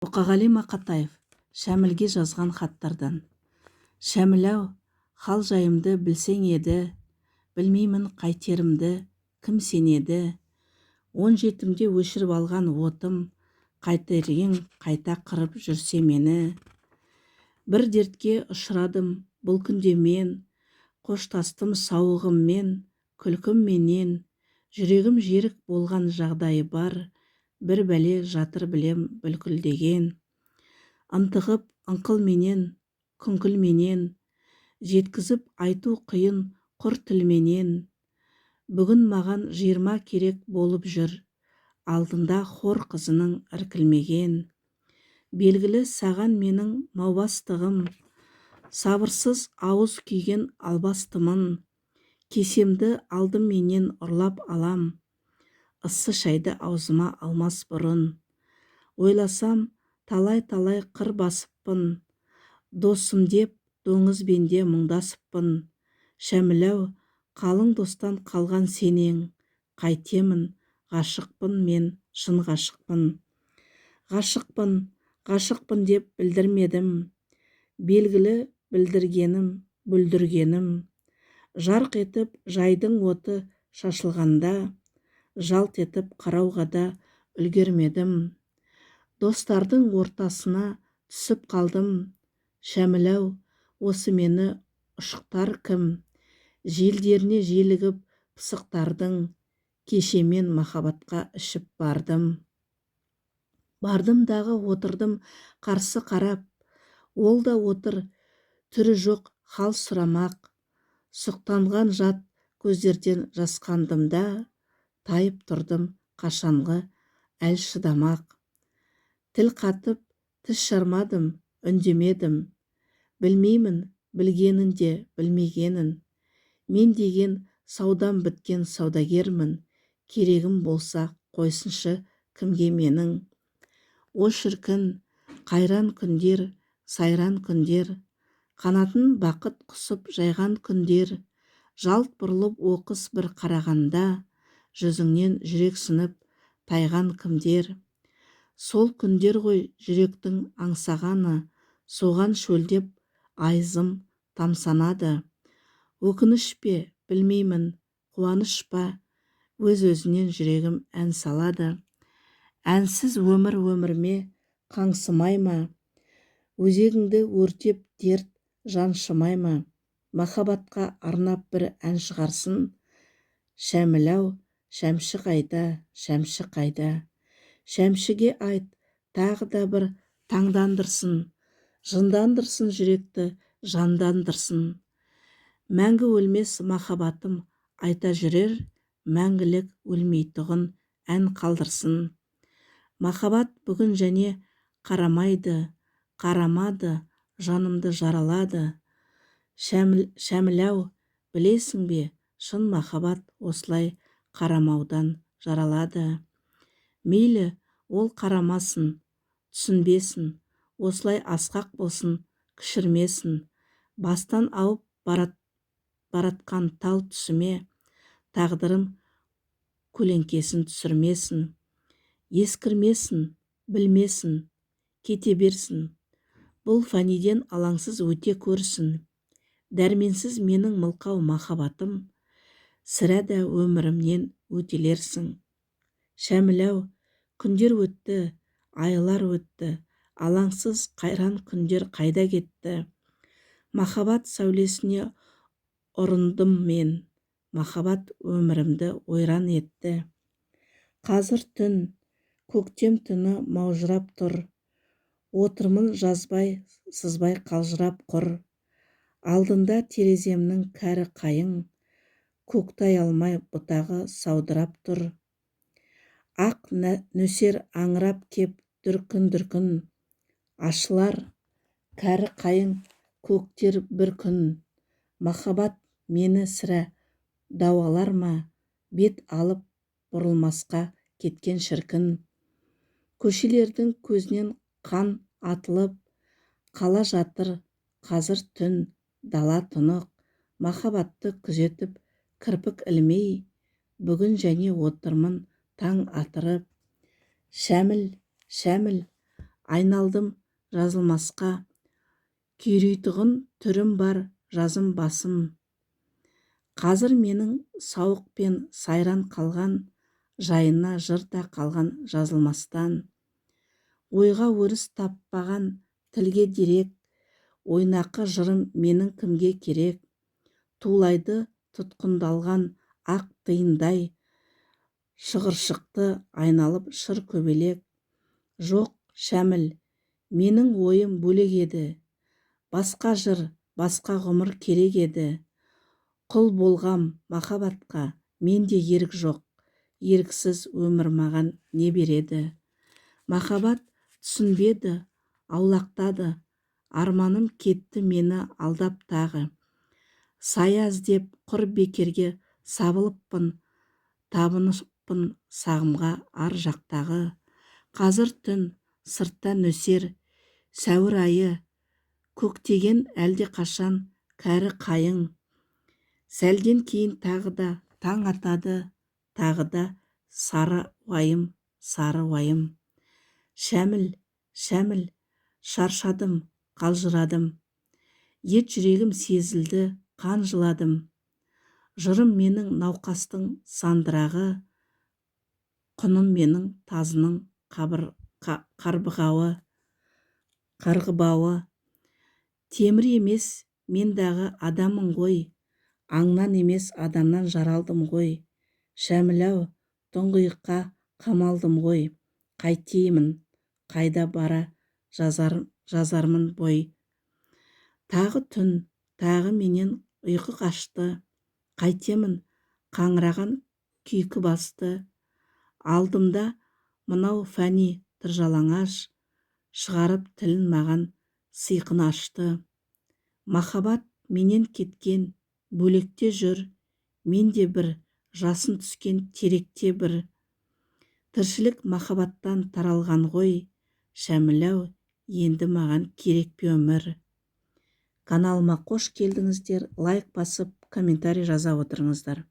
Мұқағали Мақатаев Шәмілге жазған хаттардан. Шәміл-ау, хал-жайымды білсең еді, білмеймін қайтерімді, кім сенеді? 17-імде өшіріп алған отым, қайтер ең қайта қырып жүрсе мені. Бір дертке ұшырадым бұл күнде мен, қоштастым сауығыммен, күлкімменен. Жүрегім жерік болған жағдайы бар, бір бәле жатыр білем бүлкілдеген. Ынтығып ыңқылменен, күңкілменен, жеткізіп айту қиын құр тілменен. Бүгін маған 20 керек болып жүр, алдында хор қызының іркілмеген. Белгілі саған менің маубастығым, сабырсыз ауыз күйген албастымын. Кесемді алдыменен ұрлап алам, ыссы шайды аузыма алмас бұрын. Ойласам, талай-талай қыр басыппын, досым деп доңызбен де мұңдасыппын. Шәміл-ау, қалың достан қалған сен ең, қайтемін, ғашықпын мен, шын ғашықпын. Ғашықпын, ғашықпын деп білдірмедім, белгілі білдіргенім, бүлдіргенім. Жарқ етіп жайдың оты шашылғанда, жалт етіп қарауға да үлгермедім. Достардың ортасына түсіп қалдым. Шәміл-ау, осы мені ұшықтар кім? Желдеріне желігіп пысықтардың, кеше мен махаббатқа ішіп бардым. Бардым дағы отырдым қарсы қарап, ол да отыр түрі жоқ хал сұрамақ. Сұқтанған жат көздерден жасқандым да, тайып тұрдым қашанғы әл шыдамақ. Тіл қатып, тіс жармадым, үндемедім. Білмеймін білгенін де білмегенін. Мен деген саудам біткен саудагермін, керегім болса қойсыншы кімге менің. О шіркін, қайран күндер, сайран күндер, қанатын бақыт құсып жайған күндер, жалт бұрылып оқыс бір қарағанда, жүзіңнен жүрексініп тайған кімдер? Сол күндер ғой жүректің аңсағаны, соған шөлдеп айызым тамсанады. Өкініш пе, білмеймін, қуаныш па, өз-өзінен жүрегім ән салады. Әнсіз өмір өмірме қаңсымай ма? Өзегіңді өртеп дерт жаншымай ма? Махаббатқа арнап бір ән шығарсын. Шәміл-ау, Шәмші қайда, Шәмші қайда? Шәмшіге айт, тағы да бір таңдандырсын, жындандырсын жүректі, жандандырсын. Мәңгі өлмес махаббатым айта жүрер, мәңгілік өлмейтұғын ән қалдырсын. Махаббат бүгін және қарамайды, қарамады, жанымды жаралады. Шәміл-ау, білесің бе, шын махаббат осылай қарамаудан жаралады. Мейлі ол қарамасын, түсінбесін, осылай асқақ болсын, кішірмесін. Бастан ауып баратқан тал түсіме тағдырым көлеңкесін түсірмесін. Ескірмесін, білмесін, кете берсін. Бұл фәниден алаңсыз өте көрсін. Дәрменсіз менің мылқау махаббатым, сірә да өмірімнен өтелерсің. Шәміл-ау, күндер өтті, айлар өтті, алаңсыз қайран күндер қайда кетті? Махаббат сәулесіне ұрындым мен, махаббат өмірімді ойран етті. Қазір түн, көктем түні маужырап тұр. Отырмын жазбай, сызбай қалжырап құр. Алдында тереземнің кәрі қайың, көктай алмай бұтағы саудырап тұр. Ақ нөсер аңырап кеп дүркін-дүркін, ашылар кәрі қайың көктер бір күн. Махаббат мені сірә дауалар ма, бет алып бұрылмасқа кеткен шіркін. Көшелердің көзінен қан атылып, қала жатыр қазір түн, дала тұнық. Махаббатты күзетіп кірпік ілмей, бүгін және отырмын таң атырып. Шәміл, Шәміл, Айналдым жазылмасқа, күйрейтұғын түрім бар жазым басым. Қазір менің сауық пен сайран қалған, жайына жыр да қалған жазылмастан. Ойға өріс таппаған тілге дерек, ойнақы жырым менің кімге керек? Тулайды тұтқындалған ақ тиындай, шығыршықты айналып шыр көбелек. Жоқ, Шәміл, менің ойым бөлек еді. Басқа жыр, басқа ғұмыр керек еді. Құл болғам махаббатқа, менде ерік жоқ. Еріксіз өмір маған не береді? Махаббат түсінбеді, аулақтады. Арманым кетті мені алдап тағы. Сая іздеп құр бекерге сабылыппын, табыныппын сағымға ар жақтағы. Қазір түн, сыртта нөсер, сәуір айы, көктеген әлдеқашан кәрі қайың. Сәлден кейін тағы да таң атады, тағы да сары уайым, сары уайым. Шәміл, Шәміл, шаршадым, қалжырадым. Ет жүрегім сезілді, қан жыладым. Жырым менің науқастың сандырағы, құным менің тазының қарғыбауы. Темір емес, мен дағы адаммын ғой, аңнан емес адамнан жаралдым ғой. Шәміл-ау, тұңғиыққа қамалдым ғой, қайтеймін, қайда бара жазармын бой. Тағы түн, тағы менен ұйқы қашты, қайтемін қаңыраған күйкі басты. Алдымда мынау фәни тыржалаңаш, шығарып тілін маған сиқын ашты. Махаббат менен кеткен, бөлекте жүр, мен де бір жасын түскен теректе бір. Тіршілік махаббаттан таралған ғой, Шәміл-ау, енді маған керек пе өмір? Каналыма қош келдіңіздер, лайк басып, комментарий жаза отырыңыздар.